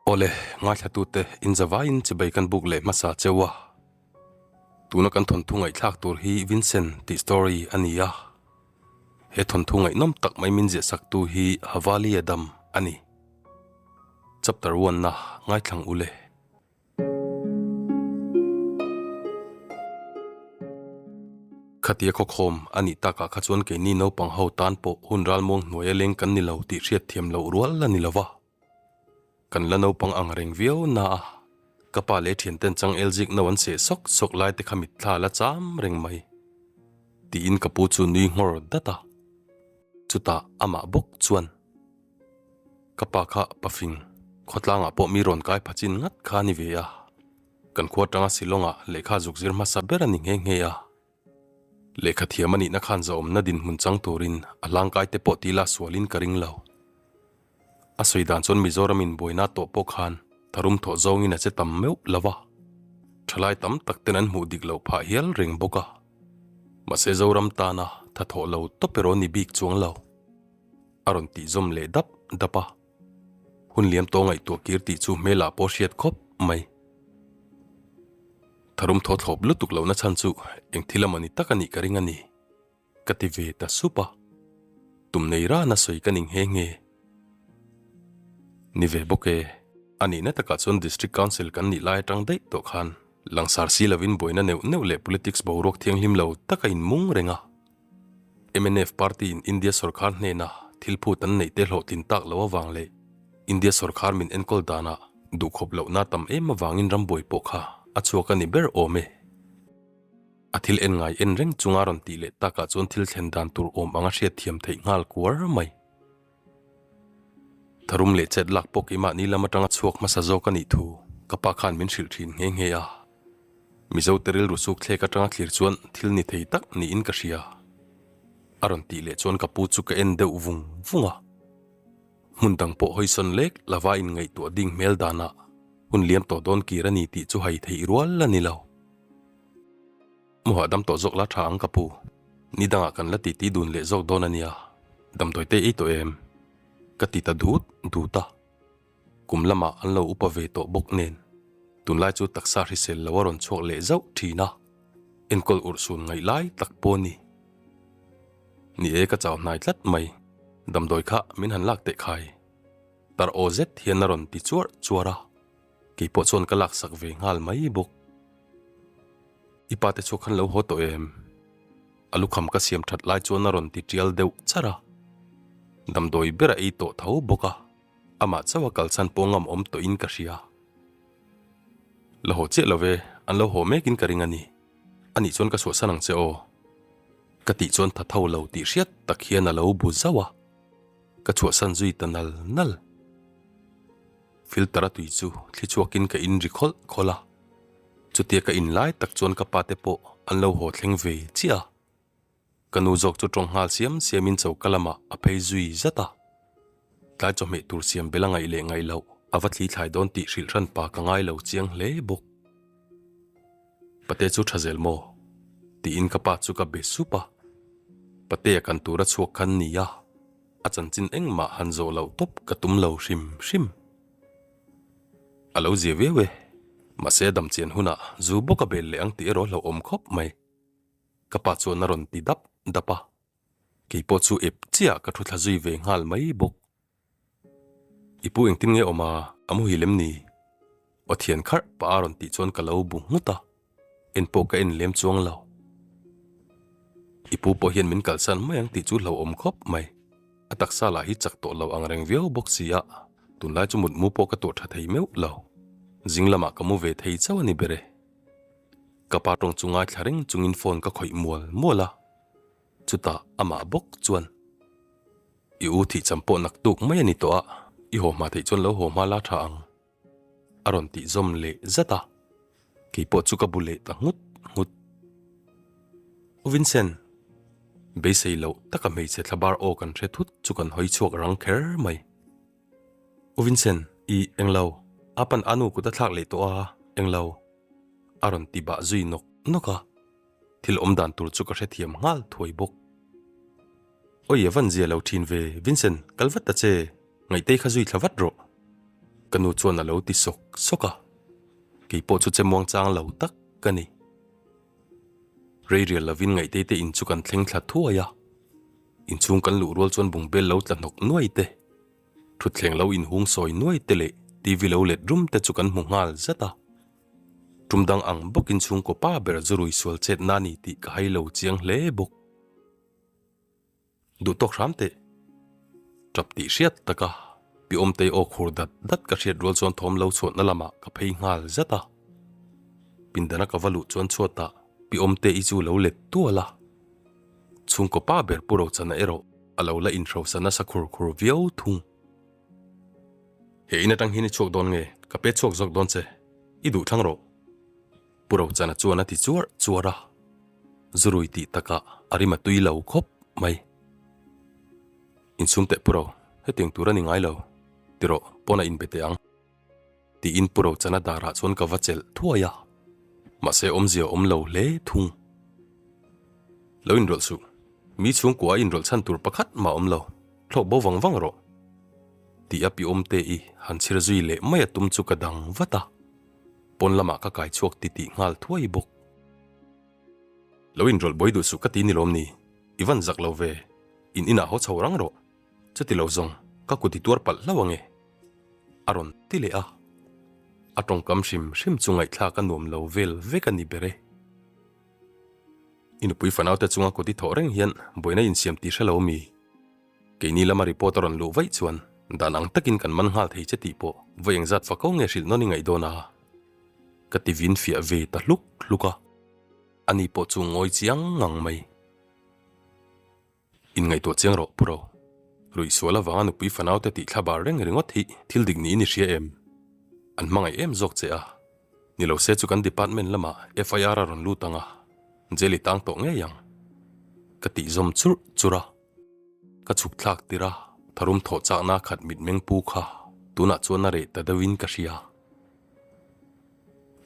Awle, ngaithlatute inzavaiin chibai kan buk leh hmasa cheu a. Tuna kan thawnthu ngaihthlak tur hi Vincent tih story a ni a. He thawnthu ngaihnawm tak mai min ziahsaktu hi Havali Adam a ni. Chapter one na ngaithlang ule. Khatia khawkhawm a nih takah kha chuan keini naupang ho tan pawh hun ralmuang hnuaia leng kan ni lo tih hriatthiam loh rual a ni lo va. Kan la naupang ang reng viau na a, ka pa leh thianten changel zik no an seh sawk sawk lai te kha mitthla la cham reng mai. Tiin ka pu chu nui nghawr dat a. Chutah amah bawk chuan. Ka pa kha pafing, khawtlangah pawh mi rawn kai pha chin ngat kha a ni ve a. Kan khua atanga Shillong-ah lehkha zuk zir hmasa ber a ni nghe nghe a. Lehkha thiam a nihna khan zahawmna dinhmun chang turin a hlangkai te pawh tila sualin ka ring lo. A sawi dan chuan Mizoramin buaina tawh pawh khan tharum thawh zawngin a che tam meuh lo va. Thalai tam tak ten an hmuh dik loh phah hial reng bawk a. Mahse Zoram tana tha thawh lo tawp erawh ni bik chuang lo. A rawn tih zawm leh dap dap a. Hun liam tawh ngaihtuah kir tih chu hmelah pawh hriat khawp mai. Tharum thaw thlawp lutuk lohna chhan chu eng thil emaw ni tak a nih ka ring a ni, ka ti ve ta sup a. Tum nei rana sawi ka ning nghe nghe. Ni ve bawk e, a nihna takah chuan District Council kan nih lai atang daih tawh khan langsar si lovin buaina neuh neuh leh politics boruak thianghlim lo tak a inmung reng a. Mnf party in India sorkar hnena thil phut an neih te hlawhtlin tak loh avang leh India sorkar min enkawl danah duhkhawp lohna tam em avangin rambuai pawh kha a chhuak a ni ber awm e. A thil en ngai en reng chunga rawn tih leh takah chuan thil thlen dan tur awm anga hriatthiam theih nghal kuar mai. Tharum leh chet lak pawh keimahni lam atanga chhuak hmasa zawk a nih thu ka pa khan min hrilh thin nghe nghe a. Mizo te rilru suk thlek atanga thlir chuan thil ni thei tak niin ka hria. A rawn tih leh chuan ka pu chu ka en deuh vung vung a. Hmun dang pawh hawisawn lek lova inngaihtuah ding hmel danah hun liam tawh dawn kir a ni tih chu hai theih rual a ni lo. Mu hahdam tawh zawk la tha ang ka pu. Ni dangah kan la titi dun leh zawk dawn a nia. Damdawi te ei tawh em? Ka ti ta dut dut a. Kum lamah an lo upa ve tawh bawk nen tunlai chu taksa hrisel lo a rawn chhuak leh zauh thin a. Enkawl urhsun ngaih lai tak pawh a ni. Ni e ka chau hnai tlat mai. Damdawi kha min han lak teh khai. Tar aw zet hian a rawn ti chuar chuar a. Keipawh chuan ka laksak ve nghal mai bawk. I pa te chu khan lo haw tawh em? A lukham ka siam that lai chuan a rawn ti tial deuh char a. Damdawi ber a ei tawh tho bawk a, amah chauh a kalchhan pawh ngam awm tawhin ka hria. La haw chiah lo ve, an lo haw mekin ka ring a ni. Anih chuan ka chhuahsan ang che aw. Ka tih chuan tha tho lo tih hriat tak hian a lo bu zauh a. Ka chhuahsan zui ta nal nal. Filter a tui chu thli chhuakin ka in ri khawlh khawlh a, chutia ka in lai tak chuan ka pa te pawh an lo haw thleng ve chiah a. Ka nu zawk chu tawng nghal siam siamin choka lamah a phei zui zat a. Tlai chawhmeh tur siam bel a ngaih leh ngaih loh a va thli thlai dawn tih hrilh hran pa ka ngai lo chiang hle bawk. Pate chu tha zel maw? tiin ka pa chu ka be sup a. Patea kan tura chhuak khan nia. A chanchin engmah han zawh loh tawp ka tum lo hrim hrim. A lo zia viau e, mahse a dam chian hunah zu bawk a bel leh ang tih erawh hlauhawm khawp mai. Ka pa chuan a rawn ti dap dap a, keipawh chu ep chiah ka thu thla zui ve nghal mai bawk. I pu engtin nge awm a, a muhil em ni? Aw thian kharh pah a rawn tih chuan ka lo bu nghut a, en pawh ka en lem chuang lo. I pu pawh hian min kalsan mai ang tih chu hlauhawm khawp mai. A taksa lah hi chak tawh lo ang reng viau bawk si a, tunlai chu mutmu pawh ka tuah tha thei meuh lo. Zing lamah ka mu ve thei chauh a ni ber e. Ka pa tawng chu ngaithla reng chungin phone ka khawih mual mual a, chutah amah bawk chuan, I u thih cham pawh naktuk mai a ni tawh a, i haw hma theih chuan lo haw hma la tha ang. A rawn tih zawm leh zat a, keipawh chu ka bu leh ta nghut nghut. U Vincent, beisei loh taka hmeichhe thlabar aw kan hre thut chu kan hawi chhuak rang kher mai. U Vincent, i englo, a pan a nu kut a thlak leh tawh a, englo. A rawn ti bah zui nawk nawk a, thil awm dan tur chu ka hrethiam nghal thuai bawk. Awi a van zia lo thin ve, Vincent, kal vat ta che, ngaihtei kha zui thla vat rawh. Ka nu chuan a lo ti sawk sawk a, kei pawh chu che muangchang lo tak ka ni. Rei rial lovin ngaihtei te in chu kan thleng thla thuai a, inchhung kan luh rual chuan bungbel lo tla hnawk nuai te, thutthleng lo inhung sawi nuai te leh TV lo let rum te chu kan hmu nghal zat a. Tum dang ang bawkin chhungkaw pa ber zu rui sual chet na ni tih ka hai lo chiang hle bawk. Duh tawk hram teh. Tap tih hriat tak a, pi Awmtei aw khur dat dat ka hriat rual chuan thawm lo chhuahna lamah ka phei nghal zat a. Pindana ka va luh chuan chhuatah pi Awmtei chu lo let tual a. Chhungkaw pa ber Pu Rochana erawh a lo la inhrosa nasa khur khur viau thung. He in atang hian i chhuak dawn nge? Ka pe chhuak zawk dawn che. I duh thlang rawh. Pu Rochana chuan a ti chuar chuar a, zurui tih takah a rim a tui lo khawp mai. Inchhung teh Pu Ro, hetiang tur a ni ngai lo, ti rawh pawn a inbe teh ang. Tiin Pu Rochana darah chuan ka va chelh thuai a, mahse awmzia awm lo hle thung. Lo inrawlh suh, mi chhungkua a inrawlh chhan tur pakhat mah awm lo, thlawk bo vang vang rawh. Ti a pi awmte i han chhir zui leh mai a tum chu ka dang vat a. Pawn lamah ka kai chhuak ti tih nghal thuai bawk. Lo inrawlh buai duh suh ka ti ni lawm ni? I van zak lo ve, in inah haw chho rang rawh. Chuti lo zawng, ka kut i tuar palh hlauh ange. A rawn ti leh a. A tawngkam hrim hrim chu ngaihthlak a nuam lo vel vek a ni ber e. I nupui fanaute chunga kut i thawh reng hian buaina insiam tih hre lo mi? Keini lama report a rawn luh vaih chuan dan ang takin kan man nghal thei che tih pawh vawi engzat fako nge hrilh nawn i ngaih dawn a? Ka ti vin fiah ve ta hluk hluk a, ani pawh chu ngawi chiang ngang mai. Inngaihtuah chiang rawh Puro, ruih sual avanga nupui fanaute tih thla bar reng ringawt hi thil dik niin i hria em? An hmangaih em zawk che a, ni lo se chu kan department lamah FIR a rawn lut ang a, jail i tang tawh ngei ang. Ka tih zawm churh churh a. Ka chhuk thlak tir a, tharum thawh chakna khat mitmeng pu kha tunah chuan a reh ta deuhin ka hria.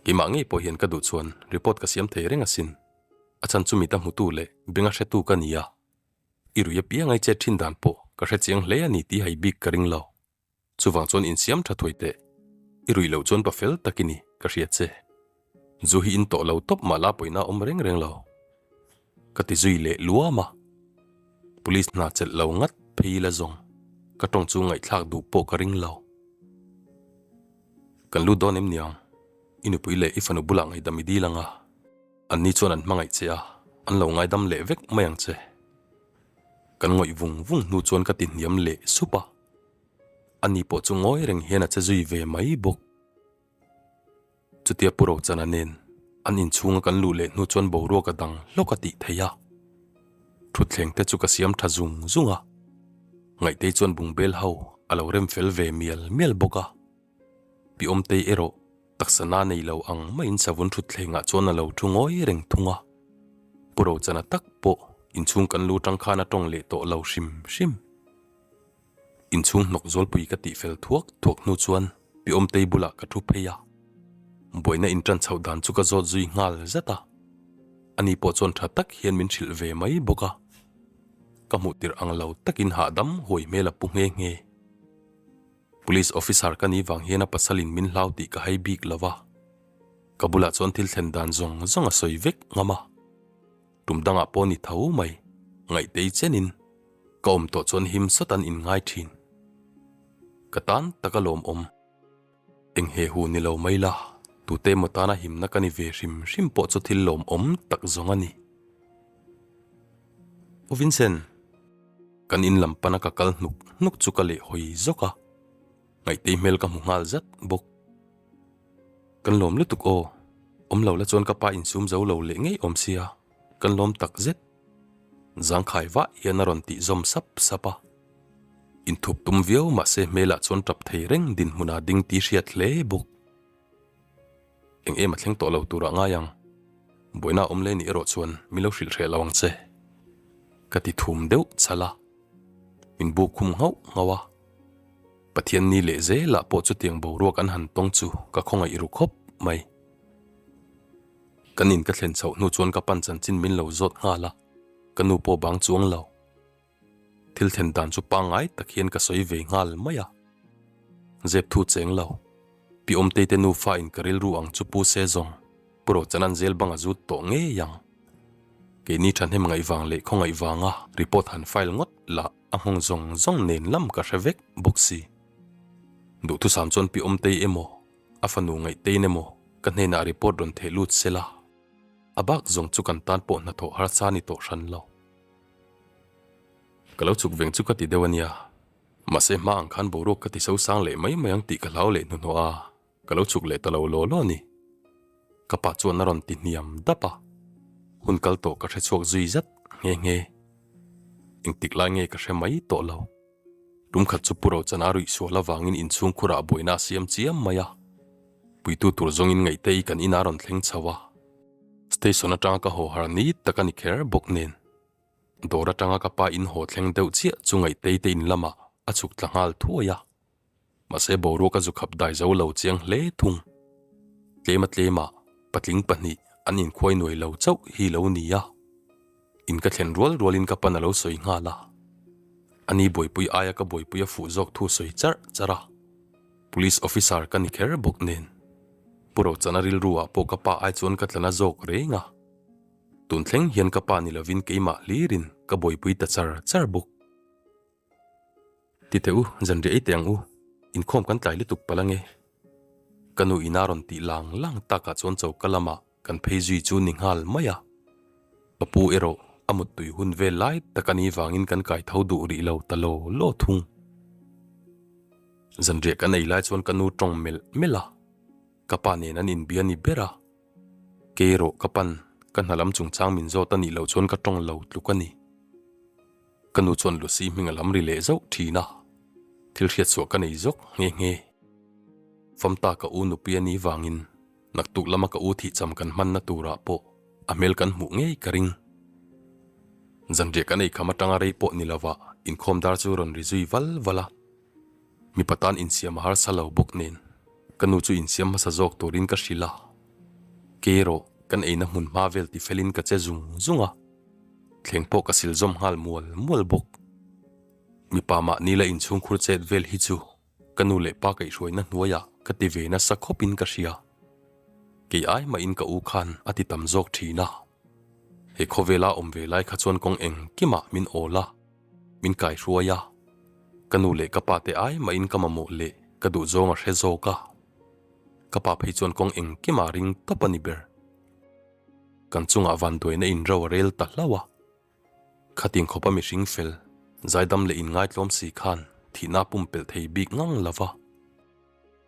Keimah ngei pawh hian ka duh chuan report ka siam thei reng asin. A chhan chu mita hmutu leh benga hretu ka ni a, i rui apiang ai chet thin dan pawh ka hre chiang hle a ni tih hai bik ka ring lo. Chuvang chuan insiam tha thuai teh. I ruih loh chuan pa fel tak i ni, ka hria che. Zu hi in tawh lo tawp mah la pawina awm reng reng lo. Ka ti zui leh luam a. Police hna chelh lo ngat phei la zawng, ka tawng chu ngaihthlak duh pawh ka ring lo. Kan lut dawn em niang, i nupui leh i fanu bulah ngaihdam i dil ang a. Anni chuan an hmangaih che a, an lo ngaidam leh vek mai ang che. Kan ngawih vung vung hnu chuan ka ti hniam leh sup a. Ani pawh chu ngawi reng hian a che zui ve mai bawk. Chutia Pu Rochana nen an inchhunga kan luh leh hnu chuan boruak a dang hlawk a tih theih a. Thutthleng te chu ka siam tha zung zung a. Ngaihtei chuan bungbel ho a lo rem fel ve mial mial bawk a. Pi Awmtei erawh taksa na nei lo ang maiin savun thutthlengah chuan a lo thu ngawi reng thung a. Pu Rochana tak pawh inchhung kan lu tang khan a tawng leh tawh lo hrim hrim. Inchhung hnawk zawlpui ka tih fel thuak thuak hnu chuan Pi Awmtei bulah ka thu phei a, buaina inṭan chhoh dan chu ka zawt zui nghal zat a, ani pawh chuan ṭha tak hian min hrilh ve mai bawk a, ka hmuh tirh ang lo takin hahdam huai hmel a pu nghe nghe. Police officer ka nih vang hian a pasalin min hlau tih ka hai bik lo va, ka bulah chuan thil thlen dan zawng zawng a sawi vek ngam a, tum dangah pawh ni tho mai, ngaihtei chenin. Ka awm tawh chuan him sawt an inngai thin. Ka tan tak a lawmawm. Eng he hu ni lo mai la, tute emaw tana himna ka ni ve hrim hrim pawh chu thil lawmawm tak zawng a ni. U Vincent, kan in lam pana ka kal hnuk hnuk chu ka leh hawi zawk a, ngaihtei hmel ka hmu nghal zat bawk. Kan lawm lutuk aw, awm lo la chuan ka pa insum zo lo leh ngei awm sia, kan lawm tak zet. Zangkhai vah hian a rawn tih zawm sap sap a. Inthup tum viau mahse hmelah chuan tap thei reng dinhmunah ding tih hriat hle bawk. Eng em a thleng tawh lo turah ngai ang. Buaina awm leh nih erawh chuan min lo hrilh hreh lo ang che. Ka ti thum deuh chhal a. Min buk khum nghauh nghauh a. Pathian ni leh zelah pawh chutiang boruak an han tawng chu ka khawngaih ru khawp mai. Kan in ka thlen chhoh hnu chuan ka pan chanchin min lo zawt nghal a, ka nu pawh bang chuang lo. Thil thlen dan chu pangngai tak hian ka sawi ve nghal mai a, zep thu cheng lo. Pi Awmtei te nufa in ka rilru ang chu pu se zawng Pu Rochanan zel bang a zut tawh ngei ang. Keini thahnem ngaih vang leh khawngaih vanga report han file ngawt lah a nghawng zawng zawng nen lam ka hre vek bawk si. Duhthusam chuan Pi Awmtei emaw a fanu ngaihtein emaw ka hnenah report rawn theh lut sela a bak zawng chu kan tan pawh hnathawh harsa ni tawh hran lo. Ka lo chhuk veng chu ka ti deuh a nia. Mahse hma ang khan boruak ka ti so sang leh mai mai ang tih ka hlau leh hnuhnawh a, ka lo chhuk leh ta lo law law a ni. Ka pa chuan a rawn ti hniam dap a, hun kal tawh ka hre chhuak zui zat nghe nghe. Engtik lai nge ka hre mai tawh lo. Tum khat chu Pu Rochana ruih sual avangin inchhung khurah buaina a siam chiam mai a, puitu tur zawngin ngaihte i kan inah a rawn thleng chho a. Station atanga ka haw har ni tak a ni kher bawk nen. Dawr atanga ka pa in haw thleng deuh chiah chu ngaihtei te in lamah a chhuk tla nghal thuai a. Mahse boruak a zu khap dai zo lo chiang hle thung. Tlema tlema patling pahnih an inkhuai nuai lo chauh hi lo ni a. In ka thlen rual rualin ka pan a lo sawi nghal a. Ani buaipui aia ka buaipui a fuh zawk thu sawi charh charh a. Police officer ka ni kher bawk nen. Pu Rochana rilru ah pawh ka pa ai chuan ka tla na zawk reng a. Tun thleng hian ka pa ni lovin keimah hlirin ka buaipui ta char char bawk. Ti teh u, zanriah ei teh ang u, inkhawm kan tlai lutuk palh ange. Ka nu ina rawn tih lang lang takah chuan choka lamah kan phei zui chu ni nghal mai a. Ka pu erawh a muttui hun vel lai tak a nih vangin kan kai tho duh rih lo ta law law thung. Zanriah kan ei lai chuan ka nu tawng melh melh a, ka pa nen an inbia ni ber a. Kei erawh ka pan, ka hna lam chungchang min zawt a nih loh chuan ka tawng lo tluk a ni. Ka nu chuan Lucy hming a lam ri leh zauh thin a, thil hriatchhuah ka nei zawk nghe nghe. Famta ka u nupui a nih vangin naktuk lama ka u thihcham kan hmanna turah pawh a hmel kan hmuh ngei ka ring. Zanriah kan eikham atanga rei pawh ni lovah inkhawm dar chu rawn ri zui val val a. Mipa tan insiam a harsa lo bawk nen ka nu chu insiam hmasa zawk turin ka hrilh a, kei erawh kan eina hmun hma vel ti felin ka che zung zung a, thleng pawh ka sil zawm nghal mual mual bawk. Mipa mahni la inchhungkhur chet vel hi chu ka nu leh pa kaihhruaina hnuaiah ka ti ve nasa khawpin ka hria. Kei ai mahin ka u khan a ti tam zawk thin a, he khawvela awm ve lai kha chuan kawng engkimah min awl a. Min kaihruai a, ka nu leh ka pa te ai mahin ka mamawh leh ka duh zawng a hre zawk a. Ka pa phei chuan kawng engkimah ring tawp a ni ber. Kan chungah vanduaina inro a rel ta hlauh a. Khatin khawpa mihring fel, zaidam leh inngaitlawm si khan thihna pumpelh thei bik ngang lo va.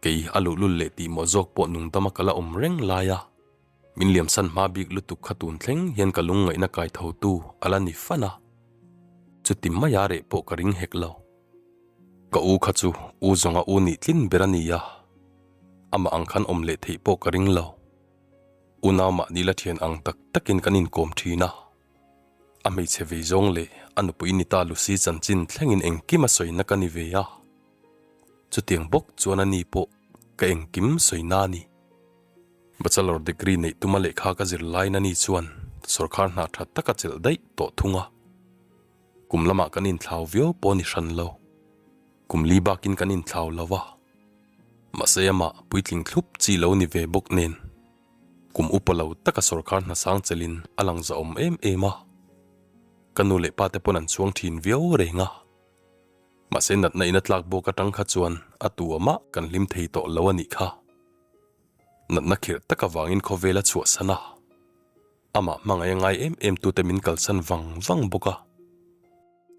Kei a luhlul leh tihmawh zawk pawh nungdama ka la awm reng lai a. Min liamsan hma bik lutuk kha tun thleng hian ka lungngaihna kai tho tu a la ni fan a, chuti maia reh pawh ka ring hek lo. Ka u kha chu u zawnga u nih tlin ber a ni a, amah ang khan awm leh theih pawh ka ring lo. Unau mahni la thian ang tak takin kan inkawm thin a, a hmeichhe vei zawng leh a nupui ni ta Lucy chanchin thlengin engkim a sawina ka ni ve a, chutiang bawk chuan a ni pawh ka engkim sawina a ni. Bachelor degree neih tuma lehkha ka zir lain ani chuan sawrkhar hna tha tak a chelh daih tawh thung a. Kum lamah kan inthlau viau pawh a ni hran lo. Kum li bakin kan inthlau lo a. Mahse amah puitling thlup chi lo ni ve bawk nen kum upa lo taka sawrkhar hna sang chelhin a lang zahawm em em a. Ka nu leh pa te pawn an chhuang thin viau reng a. Mahse natna in a tlak bawk atang kha chuan a tu amah kan hlim thei tawh lo a nih kha. Natna khirh tak avangin khawvel a chhuahsan a, amah hmangaih a ngai em em tute min kalsan vang vang bawk a.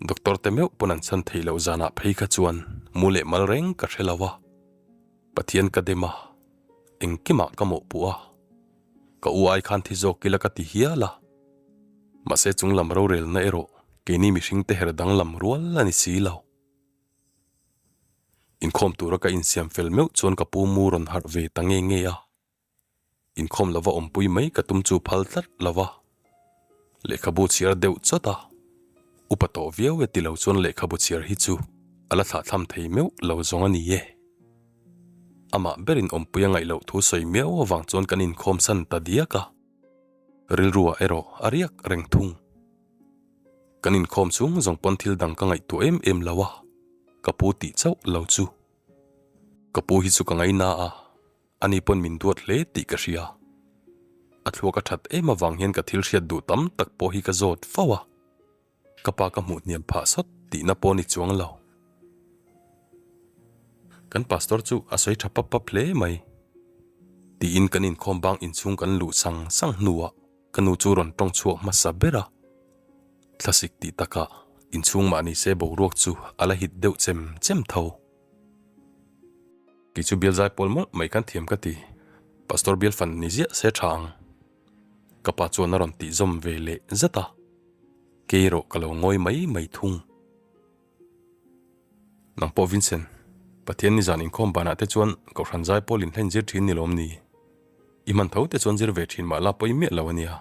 Doctor te meuh pawn an chhan theih loh zanah phei kha chuan mu leh mal reng ka hre lo a, Pathian ka dem a, engkimah ka mawhpuh a, ka u ai khan thi zawk ila ka ti hial a. Mahse chunglam rorelna erawh keini mihringte her danglam rual a ni si lo. Inkhawm tura ka insiam fel meuh chuan ka pu mu rawn harh ve ta nge nge a. Inkhawm lova awmpui mai ka tum chu phal tlat lo va. Lehkhabu chhiar deuh chawt a. Upa tawh viau e ti lo chuan lehkhabu chhiar hi chu a la thlahthlam thei meuh lo zawng a ni e. Amah berin awmpui a ngaih loh thu sawi miau avang chuan kan inkhawm san ta diak a. Rilruah erawh a riak reng thung. Kan inkhawm chung zawng pawn thil dang ka ngaihtuah em em lo a, ka pu tih chauh lo chu. Ka pu hi chu ka ngaina a, Ani pawn min duat hle tih ka hria. A thluak a that em avang hian ka thil hriat duh tam tak pawh hi ka zawt fo a. Ka pa ka hmuh hniam phah sawt tihna pawh ni chuang lo. Kan pastor chu a sawi tha pap pap hle mai. Tiin kan inkhawm bang inchhung kan luh sang sang hnuah ka nu chu rawn tawng chhuak hmasa ber a. Thlasik tih takah inchhung mah ni se boruak chu a la hit deuh chem chem tho. Kei chu bial zai pawl mawlh mai khan thiam ka ti. Pastor bial fan ni ziah se tha ang. Ka pa chuan a rawn tih zawm ve leh zat a. Kei erawh ka lo ngawi mai mai thung. Nang pawh Vincent, Pathian nizan inkhawm banah te chuan Kohhran zai pawl inhlen zir thin ni lawm ni? I hman tho te chuan zir ve thin mah la pawi miah lo a nia.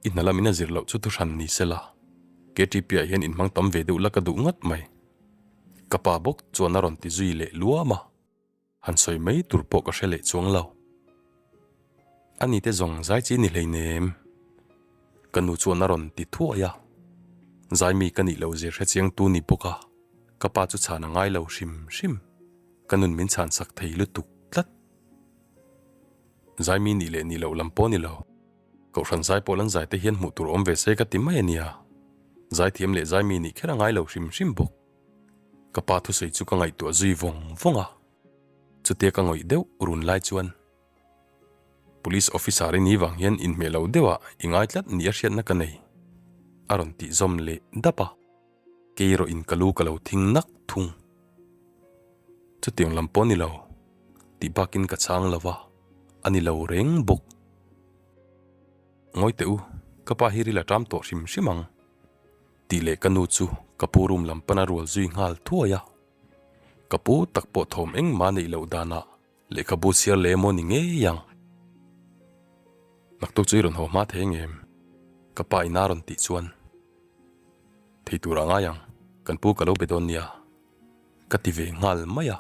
I hna lamin a zir loh chu thuhran ni sela. KTP ah hian inhmang tam ve deuh la ka duh ngat mai. Ka pa bawk chuan a rawn ti zui leh luam a. Han sawi mai tur pawh ka hre leh chuang lo. Ani te zawng zai chi ni hleinem. Ka nu chuan a rawn ti thuai a. Zai mi ka nih loh zir hre chiang tu ni bawk a, ka pa chu chhan a ngai lo hrim hrim. Ka nun min chhan sak thei lutuk tlat. Zai mi nih leh nih loh lam pawh ni lo. Kohhran zai pawh lan zai te hian hmuh tur awm ve se ka ti mai a nia. Zai thiam leh zai mi nih kher a ngai lo hrim hrim bawk. Ka pa thusawi chu ka ngaihtuah zui vawng vawng a, chutia ka ngawih deuh run lai chuan Police officer i ni vang hian inhmeh lo deuhah i ngai tlat ni a hriatna ka nei a rawn tih zawm leh dap a, kei erawh in ka lu ka lo thing nak thung. Chutiang lam pawh ni lo tih bakin ka chhang lo va, a ni lo reng bawk. Ngawi teh u, ka pa hi ril a ṭam tawh hrim hrim ang. Tih leh ka nu chu ka pu room lam pana rual zui nghal thuai a. Ka pu tak pawh thawm engmah neih loh danah lehkhabu chhiar leh emaw ni ngei ang. Naktuk chu i rawn haw hma thei ang em? Ka pa ina rawn tih chuan thei tur a ngai ang, kan pu ka lo be dawn nia ka ti ve nghal mai a.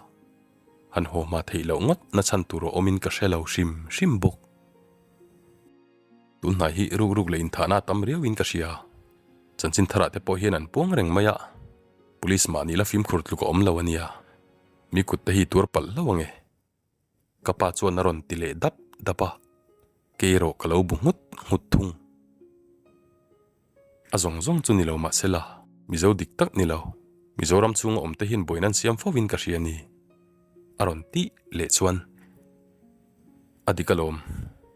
Han haw hma theih loh ngawt na chhan tur a awmin ka hre lo hrim hrim bawk. Tunhnai hi ruk ruk leh inthahna a tam riauin ka hria. Chanchin tharah te pawh hian an puang reng mai a, Police mahni la fimkhur tluk a awm lo a nia. Mi kut te hi tuar palh hlauh ange. Ka pa chuan a rawn ti leh dap dap a, kei erawh ka lo bu nghut nghut thung. A zawng zawng chu ni lo mahsela, Mizo dik tak ni lo, Mizoram chhunga awm te hian buaina an siam fo in ka hria a ni. A rawn tih leh chuan a dik alawm,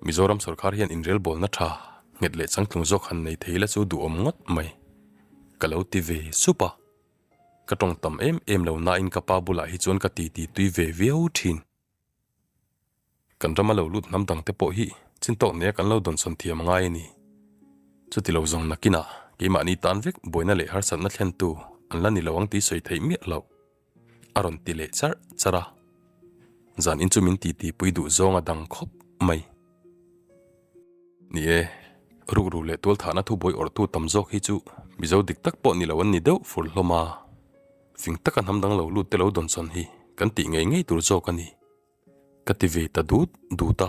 Mizoram sawrkar hian inrelbawlna tha nghet leh changtlung zawk han nei thei la chu duhawm ngawt mai ka lo ti ve sup a. Ka tawng tam em em lo nain ka pa bulah hi chuan ka titi tui ve viau thin. Kan rama lo lut hnam dangte pawh hi chintawk nia kan lo dawnsawn thiam a ngai a ni. Chuti lo zawng nakinah keimahni tan vek buaina leh harsatna thlentu an la ni lo ang tih sawi theih miah loh a rawn ti leh charh charh a. Zan in chu min titi pui duh zawng a dang khawp mai. Ni e, rukru leh tualthahna thubuai awrhtu tam zawk hi chu Mizo dik tak pawh ni lo an ni deuh fur hlawm a. Fing taka hnam dang lo lut te lo dawnsawn hi kan tih ngei ngei tur zawk a ni. Ka ti ve ta dut dut a,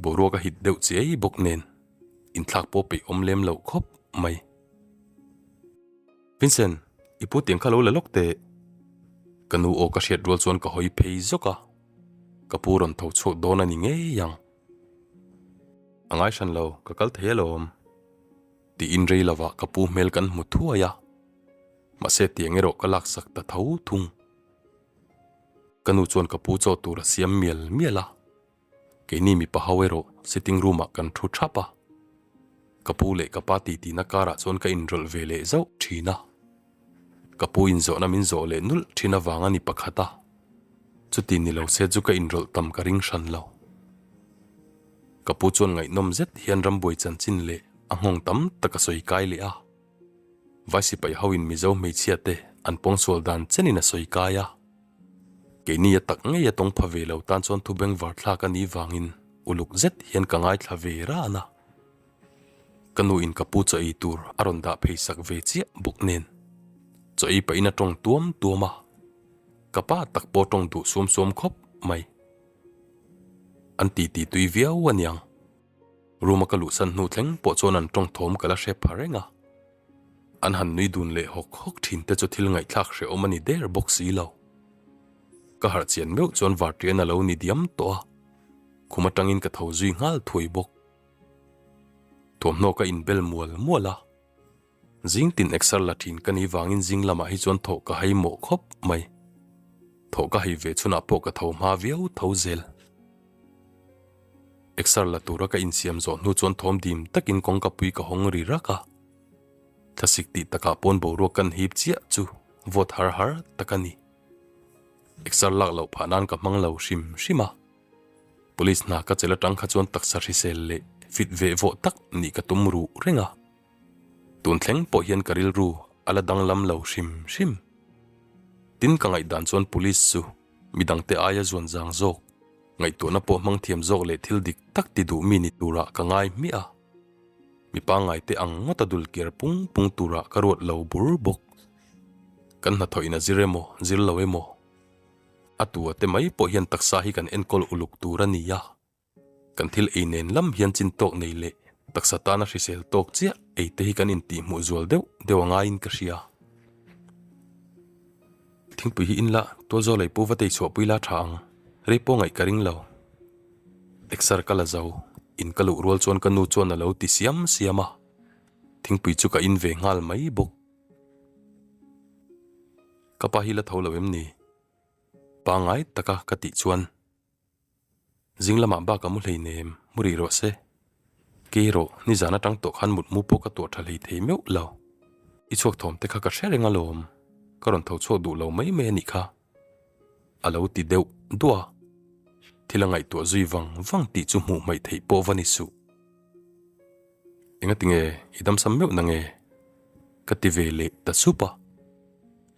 boruak a hit deuh chiai bawk nen inthlak pawh peih awm lem loh khawp mai. Vincent, i pu tiang kha lo la lawk teh. Ka nu aw ka hriat rual chuan ka hawi phei zawk a, ka pu rawn tho chhuak dawn a ni ngei ang. A ngai hran lo, ka kal thei alawm. Tiin rei lovah ka pu hmel kan hmu thuai a, mahse tiang erawh ka laksak ta tho thung. Ka nu chuan ka pu chaw tur a siam mial mial a, keini mipa ho erawh sitting room ah kan thu thap a. Ka pu leh ka pa titi na karah chuan ka inrawlh ve leh zauh thin a. Ka pu inzawhna min zawh leh nulh thin avang a ni pakhat a, chuti ni lo se chu ka inrawlh tam ka ring hran lo. Ka pu chuan ngaihnawm zet hian rambuai chanchin leh a nghawng tam tak a sawi kai leh a. Vai sipai ho in Mizo hmeichhia te an pawngsual dan chenin a sawi kai a. Keini a tak ngei a tawng pha ve lo tan chuan thu bengvar thlak a nih vangin uluk zet hian ka ngaithla ve ran a. Ka nu in ka pu chaw ei tur a rawn dah phei sak ve chiah bawk nen chaw ei pahin a tawng tuam tuam a. Ka pa tak pawh tawng duh suam suam khawp mai. An titi tui viau aniang. Room a ka luhsan hnu thleng pawh chuan an tawng thawm ka la hre pha reng a. An han nui dun leh hawk hawk thin te chu thil ngaihthlak hrehawm a ni der bawk si lo. Ka harh chian meuh chuan vartian a lo ni diam tawh a. Khum atangin ka tho zui nghal thuai bawk. Thuamhnaw ka inbel mual mual a. Zing tin exer la thin ka nih vangin zing lamah hi chuan thawh ka hai mawh khawp mai. Thawh ka hei ve chhunah pawh ka tho hma viau tho zel. Exer la tura ka insiam zawh hnu chuan thawm dim takin kawngka pui ka hawng ri rak a. Thlasik tih takah pawn boruak kan hip chiah chu vawt har har tak a ni. Exer lak loh phah nan ka hmang lo hrim hrim a. Police hna ka chelh atang kha chuan taksa hrisel leh fit veh vawh tak nih ka tum ruh reng a. Tun thleng pawh hian ka rilru a la danglam lo hrim hrim. Tin ka ngaihdan chuan police chu midangte aia zuan zang zawk, ngaihtuahna pawh hmang thiam zawk leh thil dik tak ti duh mi ni turah ka ngai hmiah a. Mi pangngaite ang ngawta dul kiar pung pung turah ka ruat lo bur bawk. Kan hnathawhin a zir emaw, zir lo emaw, a tu a te mai pawh hian taksa hi kan enkawl uluk tur a ni a. Kan thil ei nen lam hian chin tawk nei leh taksa tana hrisel tawk chiah ei te hi kan intihhmuh zual deuh deuh a ngaiin ka hria. Thingpui hi inla tualzawl ei pu va tei chhuahpui la tha ang, rei pawh ngaih ka ring lo. Exer ka la zo, in ka luh rual chuan ka nu chuan a lo ti siam siam a, thingpui chu ka in ve nghal mai bawk. Ka pa hi la tho lo em ni? Pangngai taka ka tih chuan. Zing lamah bak a mu hleinem, mu rih rawh se. Kei erawh nizan atang tawh khan mutmu pawh ka tuah tha hlei thei meuh lo. I chhuak thawm te kha ka hre reng alawm, ka rawn tho chhuak duh lo mai mai a nih kha. A lo ti deuh duah a, thil a ngaihtuah zui vang vang tih chu hmuh hmaih theih pawh va ni suh. Enga tinge i damsam meuh na nge? Ka ti ve leh ta sup a,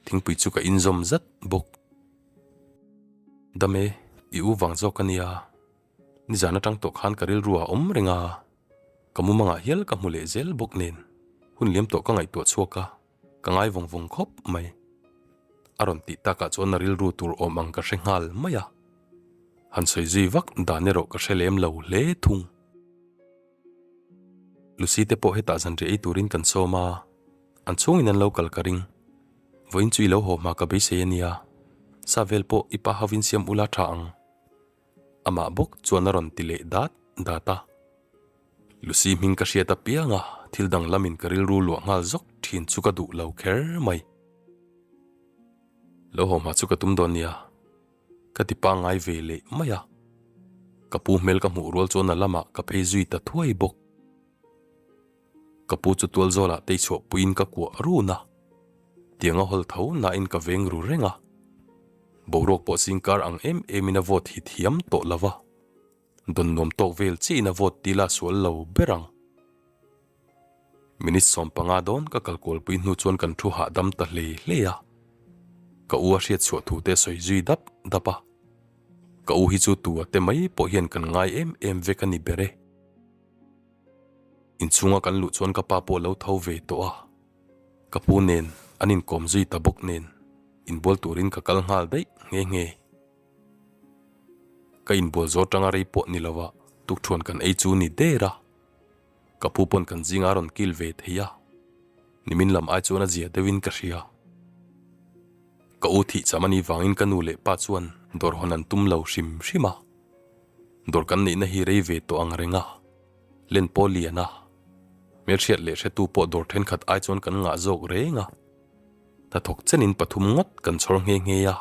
thingpui chu ka inzawm zat bawk. Dam e, i u vang zawk a nia. Nizan atang tawh khan ka rilru a awm reng a, ka mumangah hial ka hmu leh zel bawk nen hun liam tawh ka ngaihtuah chhuak a, ka ngai vawng vawng khawp mai. A rawn tih takah chuan a rilru tur awm ang ka hre nghal mai a, han sawi zui vak dan erawh ka hre lem lo hle thung. Lucy te pawh hetah zanriah ei turin kan sawm a, an chhungin an lo kal ka ring. Vawiin chu i lo haw hma ka beisei a nia, sa vel pawh i pa hovin siam ula tha ang. Amah bawk chuan a rawn ti leh dat dat a. Lucy hming ka hriat apiang a, thil dang lamin ka rilru luah nghal zawk thin chu ka duh lo kher mai. Lo haw hma chu ka tum dawn nia. Ka ti pangngai ve leh mai a, ka pu hmel ka hmuh rual chuan a lamah ka phei zui ta thuai bawk. Ka pu chu tual zawlah tei chhuah puiin ka kuah run a, tiang a hawl tho nain ka veng ru reng a, boruak pawh zingkar ang em emin a vawt hi thiam tawh lo va, dawn nuam tawk vel chiahin a vawt tila sual lo ber ang. Minute 15 dawn ka kal kualpui hnu chuan kan thu hahdam ta hlei hlei a, ka u a hriat chhuah thu te sawi zui dap dap a, ka u hi chu tu a te mai pawh hian kan ngai em em vek a ni ber e. Inchhunga kan luh chuan ka pa pawh a lo tho ve tawh a, ka pu nen an inkawm zui ta bawk nen inbual turin ka kal nghal daih nghe nghe. Ka inbual zawh atanga rei pawh ni lova tukthuan kan ei chu ni der a. Ka pu pawn kan zinga rawn kil ve thei a, nimin lam ai chuan a zia deuhin ka hria. Ka u thih cham anih vangin ka nu leh pa chuan dawr hawn an tum lo hrim hrim a. Dawr kan neihna hi rei ve tawh ang reng a, len pawh lian a, hmelhriat leh hretu pawh dawr thenkhat ai chuan kan ngah zawk reng a. Hnathawk chenin pathum ngawt kan chhawr nghe nghe a,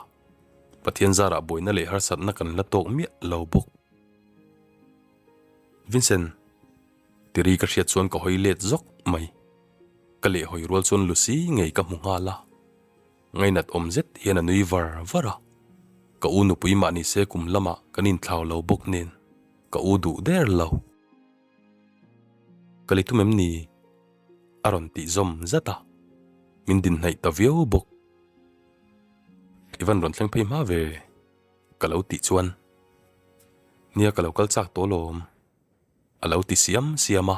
Pathian zarah buaina leh harsatna kan la tawk miah lo bawk. Vincent, tiri ka hriat chuan ka hawi let zawk mai. Ka leh hawi rual chuan Lucy ngei ka hmu nghal a. Ngainat awm zet hian a nui var var a. Ka u nupui mah ni se kum lamah kan inthlau lo bawk nen ka u duh der lo. Ka li tum em ni? A rawn tih zawm zat a. Min din hnaih ta viau bawk. I van rawn thleng phei hma ve. Ka lo tih chuan, Nia ka lo kal chak tawh lawm, a lo ti siam siam a,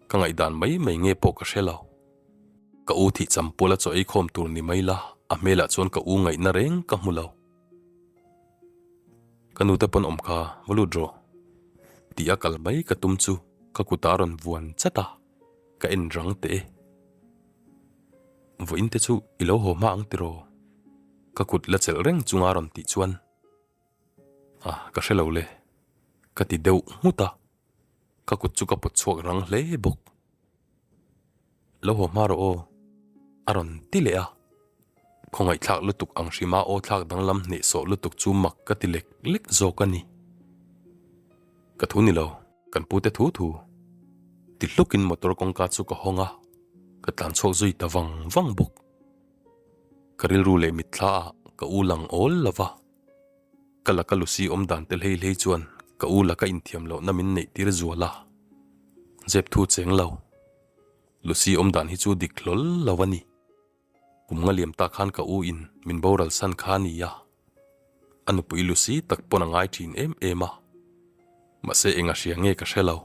ka ngaihdan mai mai nge pawh ka hre lo. Ka u thih cham puala chaw ei khawm tur ni mai la, a hmelah chuan ka u ngaihna reng ka hmu lo. Ka nute pawn awm kha va lut rawh, tih a kal mai ka tum chu ka kut a rawn vuan chat a, ka en rang teh e. Vawiin te chu i lo haw hma ang tiraw? Ka kut la chelh reng chunga rawn tih chuan, Ah, ka hre lo le. Ka ti deuh nghut a, ka kut chu ka pawt chhuak rang hle bawk. Lo haw hma rawh aw, a rawn ti leh a. Khawngaihthlak lutuk ang hrima aw thlak danglam hnehsawh lutuk chu mak ka ti lek lek zawk a ni. Ka thu ni lo, kan pute thu thu. Ti hlukin motor kawngka chu ka hawng a, ka tlan chhuak zui ta vang vang bawk. Ka rilru leh mitthla ah ka u lang awl lo va. Ka laka Lucy awm dan te hlei hlei chuan ka u laka inthiam lohna min neih tir zual a. Zep thu cheng lo. Lucy awm dan hi chu dik hlawl lo a ni. Kum nga liam ta khan ka u in min boral san kha a ni a. A nupui Lucy tak pawn a ngai thin em em a. Mahse enga hria nge ka hre lo.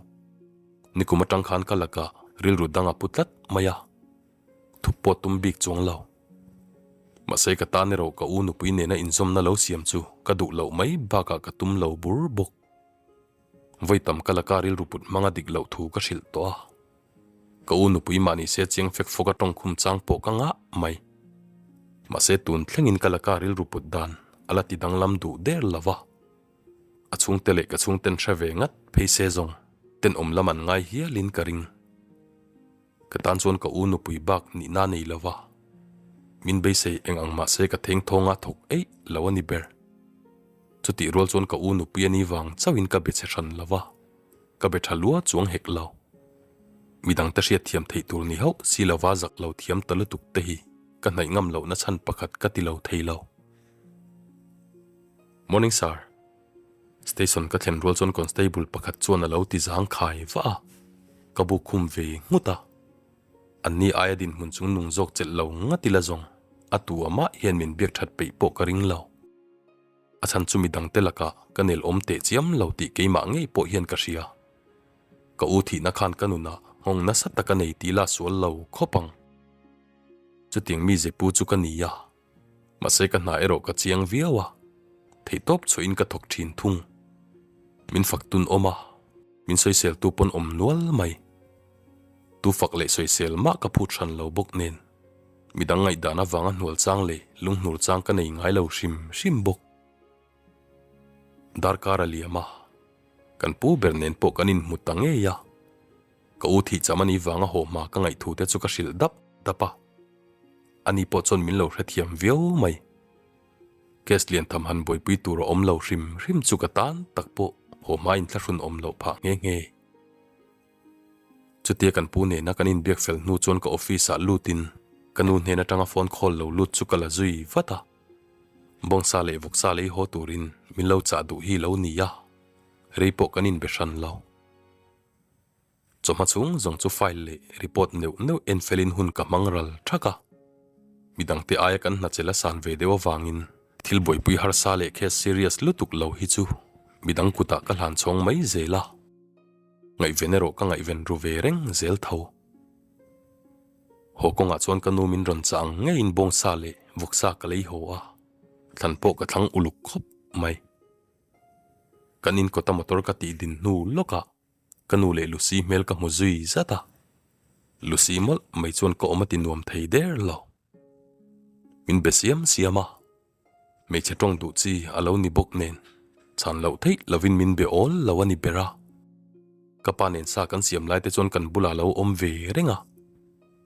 Nikum atang khan ka lakah rilru dang a pu tlat mai a. Thup pawh tum bik chuang lo. Mahse ka tan erawh ka u nupui nena inzawmna lo siam chu ka duh loh mai bakah ka tum lo bur bawk. Vawi tam ka laka rilru put hmanga dik loh thu ka hrilh tawh a. Ka u nupui mahni se chiang fek fawk a tawngkhum chang pawh ka ngah mai. Mahse tun thlengin ka laka rilru put dan a la ti danglam duh der lo va. A chhungte leh ka chhungten hre ve ngat phei se zawng tenawm lam an ngai hialin ka ring. Ka tan chuan ka u nupui bak nihna nei lo va, min beisei eng ang mahse ka theng thawnga thawk eih lo a ni ber. Chutih rual chuan ka u nupui a ni vang chauhin ka be che hran lo va, ka be tha lua chuang hek lo. Midangte hriat thiam theih tur ni hauh si lova zak lo thiam ta lutuk te hi ka hnaih ngam lohna chhan pakhat ka ti lo thei lo. Morning sir. Station ka thlen rual chuan constable pakhat chuan a lo ti zang khai vah a, ka bu khum ve nghut a. Anni aia dinhmun chung nung zawk chelh lo ngat ila zawng, a tu amah hian min biak that peih pawh ka ring lo. A chhan chu midang te lakah ka nel awm teh chiam lo tih keimah ngei pawh hian ka hria. Ka u thihna khan ka nunah nghawng nasa tak a nei tih la sual lo khawp ang. Chutiang mi zepu chu ka ni a. Mahse ka hna erawh ka chiang viau a, theihtawp chhuahin ka thawk thin thung. Min fak tun awm a, min sawisel tu pawn awm nual mai. Tu fak leh sawisel mah ka phut hran lo bawk nen, midang ngaihdan avanga hnual chang leh lunghnur chang ka nei ngai lo hrim hrim bawk. Darkar a liam a, kan pu ber nen pawh kan inhmu ta ngei a. Ka u thih cham a nih vanga haw hma ka ngaihthu te chu ka hrilh dap dap a. Ani pawh chuan min lo hrethiam viau mai. Case lian tham han buaipui tur a awm lo hrim hrim chu ka tan tak pawh haw hma inthlahrun awm loh phah nghe nghe. Chutia kan pu nena kan inbiak fel hnu chuan ka office ah lutin ka nu hnen atanga phone call lo lut chu ka la zui vat a. Bawngsa leh vawksa lei haw turin min lo chah duh hi lo ni a, rei pawh kan inbe hran lo. Chawhma chhung zawng chu file leh report neuh neuh en felin hun ka hmang ral thak a. Midangte aia kan hnachel a san ve deuh avangin thil buaipui harsa leh case serious lutuk lo hi chu midang kutah ka hlan chhawng mai zel a. Ngaihven erawh ka ngaihven ru ve reng zel tho. Haw kawngah chuan ka nu min rawn chah ang ngeiin bawngsa leh vawksa ka lei haw a, thlan pawh ka thlang uluk khawp mai. Kan inkawta motor ka tih din hnu lawkah Ka nu leh Lucy hmel ka hmu zui zat a, Lucy mawlh mai chuan ka awm a ti nuam thei der lo. Min be siam siam a, hmeichhe tawng duh chi a lo ni bawk nen chhan loh theih lovin min be awl lo a ni ber a. Ka pa nen sa kan siam lai te chuan kan bulah lo awm ve reng a,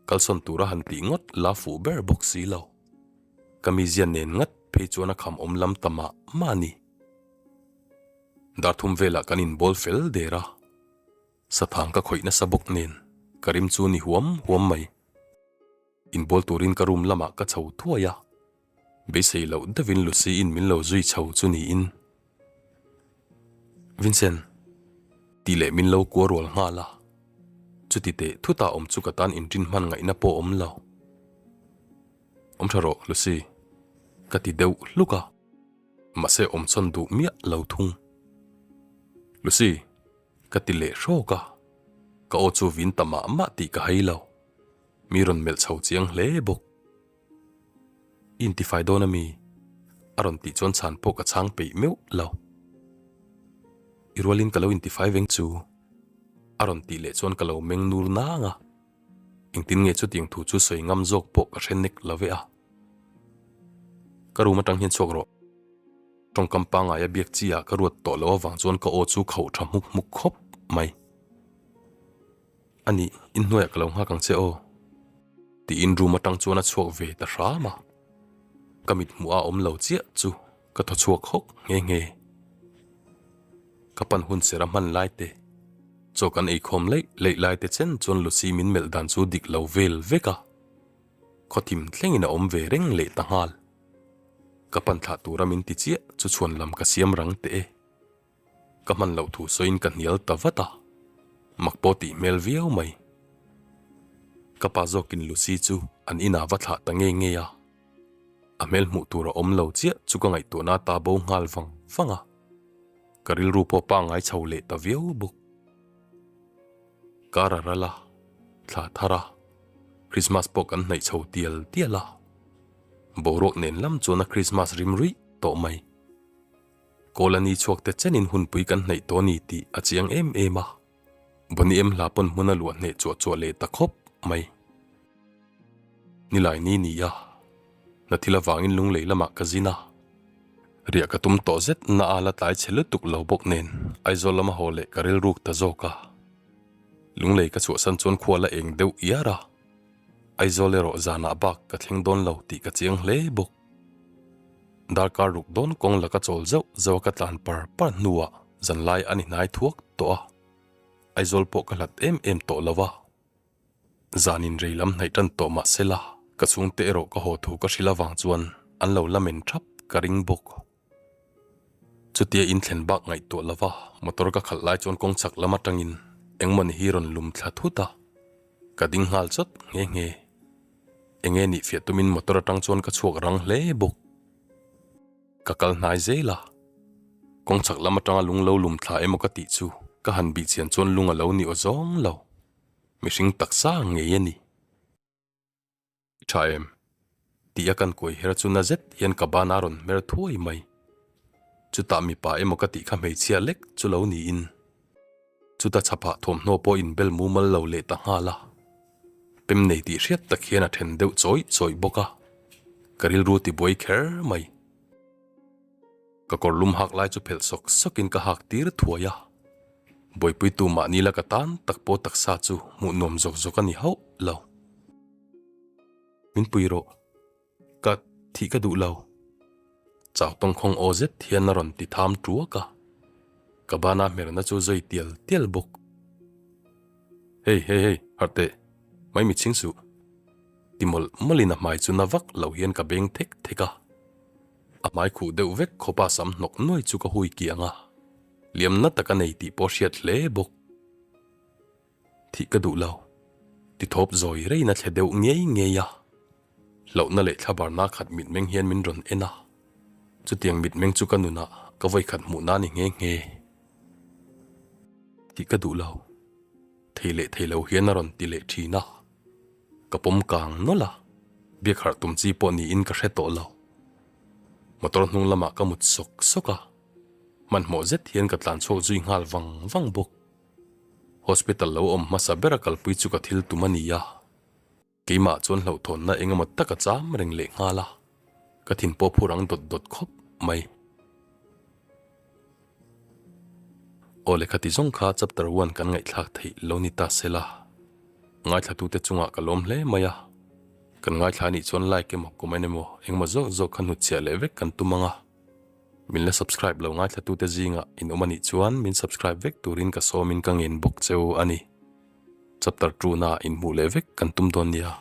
kalsawn tura han tih ngawt la fuh ber bawk si lo. Ka mizia nen ngat phei chuan a kham awm lam ta mah mah a ni. Darthum velah kan inbawl fel der a, sathang ka khawih nasa bawk nen ka rim chu ni huam huam mai. Inbawl turin ka room lamah ka chho thuai a, beisei loh deuhin Lucy-in min lo zui chho chu niin. Vincent, tih leh min lo kua rual nghal a, chuti teh thutah awm chu ka tan inrin hman ngaihna pawh awm lo. Awm tha rawh Lucy, ka ti deuh hluk a. Mahse awm chawn duh miah lo thung. Lucy, ka ti leh hrawk a, ka aw chu vin ta mah mah tih ka hai lo. Mi rawn melh chho chiang hle bawk. I intifai dawn ami? A rawn tih chuan chhan pawh ka chhang peih meuh lo. I rualin ka lo intifai veng chu. A rawn tih leh chuan ka lo meng nur nang a. Engtin nge chutiang thu chu sawi ngam zawk pawh ka hre nek lo ve a. Ka room atang hian chhuak rawh. Tawngkam pangaia biak chi ah ka ruat tawh loh avang chuan ka aw chu khauh tha hmuk hmuk khawp mai. Anih, inhnuaiah ka lo nghak ang che aw. Tiin room atang chuan a chhuak ve ta hram a. Ka mit hmuh a awm lo chiah chu ka thaw chhuak hawk nghe nghe. Ka pan hun ser a hman lai te, chaw kan eikhawm leih leih lai te chen chuan Lucy min melh dan chu dik lo vel vek a. Khawthim thlengin a awm ve reng leh ta nghal. Ka pan thlah tura min ti chiah chu chhuan lam ka siam rang teh e. Ka hman loh thu sawiin ka hnial ta vat a, mak pawh tih hmel viau mai. Ka pa zawkin Lucy chu an inah va thlah ta nge nge a, a hmel hmuh tur a awm lo chiah chu ka ngaihtuahna ta bo nghal vang vang a, ka rilru pawh pangngai chho leh ta viau bawk. Kar a ral a, thla thar a, Krismas pawh kan hnaih chho tial tial a, boruak nen lam chuan a Krismas rim ruih tawh mai. Kawlani chhuak te chenin hunpui kan hnaih tawh a ni tih a chiang em em a, Bonny em hla pawn hmun a luah hneh chuah chuah leh ta khawp mai. Nilai ni ni a, hna thil avangin lunglei lamah ka zin a, riah ka tum tawh zet na a la tlai chhe lutuk lo bawk nen Aizawl lama haw leh ka rilruk ta zawk a. Lunglei ka chhuahsan chuan khua la eng deuh iar a, Aizawl erawh zanah bak ka thleng dawn lo tih ka chiang hle bawk. Darkar ruk dawn kawng la ka chawl zauh zauh a ka tlan par par hnuah zanlai a ni hnai thuak tawh a, Aizawl pawh ka hlat em em tawh lo a. Zanin rei lam hnaih tan tawh mah sela ka chhungte erawh ka haw thu ka hrilh avang chuan an lo la men thap ka ring bawk. Chutia in thlen bak ngaihtuah lova motor ka khalh lai chuan kawng chak lam atangin engmawni hi rawn lum thla thut a, ka ding nghal chawt nghe nghe. Enge nih fiah tumin motor atang chuan ka chhuak rang hle bawk. Ka kal hnai zel a, kawng chak lam atanga lung lo lum thla emaw ka tih chu ka han bih chian chuan lung a lo ni aw zawng lo. Mihring taksa ngei a ni. I tha em? Tih a kan kuai her chu na zet hian ka ban a rawn hmer thuai mai. Chutah mipa emaw ka tih kha hmeichhia lek chu lo niin. Chuta chhapah thawmhnaw pawh inbel mumal lo leh ta nghal a. Pem nei tih hriat tak hian a then deuh chawih chawih bawk a. Ka rilru tibuai kher mai. Ka kawr lum hak lai chu phelh sawk sawkin ka hak tir thuai a. Buaipuitu mahni la ka tan tak pawh taksa chu hmuh nuam zawk zawk a ni hauh lo. Min pui rawh. Ka thih ka duh lo. Chau tawngkhawng aw zet hian a rawn ti tham tuak a. Ka bana hmerna chu zui tial tial bawk. Hey hey hey, harh teh. Mai mi chhing suh. Ti mawlh mawlhin a hmai chu na vak lo hian ka beng thek thek a. A hmai khuh deuh vek khawpa sam hnawk nuai chu ka hui kiang a, liamna tak a nei tih pawh hriat hle bawk. Thih ka duh lo, ti thawp zawi reiin a thle deuh ngei ngei a. Hlauhna leh thlabarna khat mitmeng hian min rawn en a, chutiang mitmeng chu ka nunah ka vawikhat hmuhna a ni nghe nghe. Thih ka duh lo, thei leh thei lo hian a rawn ti leh thin a. Ka pawm kang nawlh a, biak harh tum chi pawh niin ka hre tawh lo. Motor hnung lamah ka mut sawk sawk a, hmanhmawh zet hian ka tlan chhuak zui nghal vang vang bawk. Hospital lo awm hmasa bera kalpui chu ka thil tum a ni a, keimah chuan hlauhthawnna eng emaw tak a cham reng leh nghal a, ka thin pawh phur ang dawt dawt khawp mai. Aw lehkha ti zawng kha chapter one kan ngaihthlak theih lo ni ta se la, ngaithlatute chungah ka lawm hle mai a, kan ngaithla anih chuan like emaw comment emaw engemaw zawk zawk kha hnutchhiah leh vek kan tum ang a, min la subscribe lo ngaithlatute zingah in awm anih chuan min subscribe vek turin ka sawmin ka ngen bawk cheu a ni. Chapter two na inhmuh leh vek kan tum dawn nia.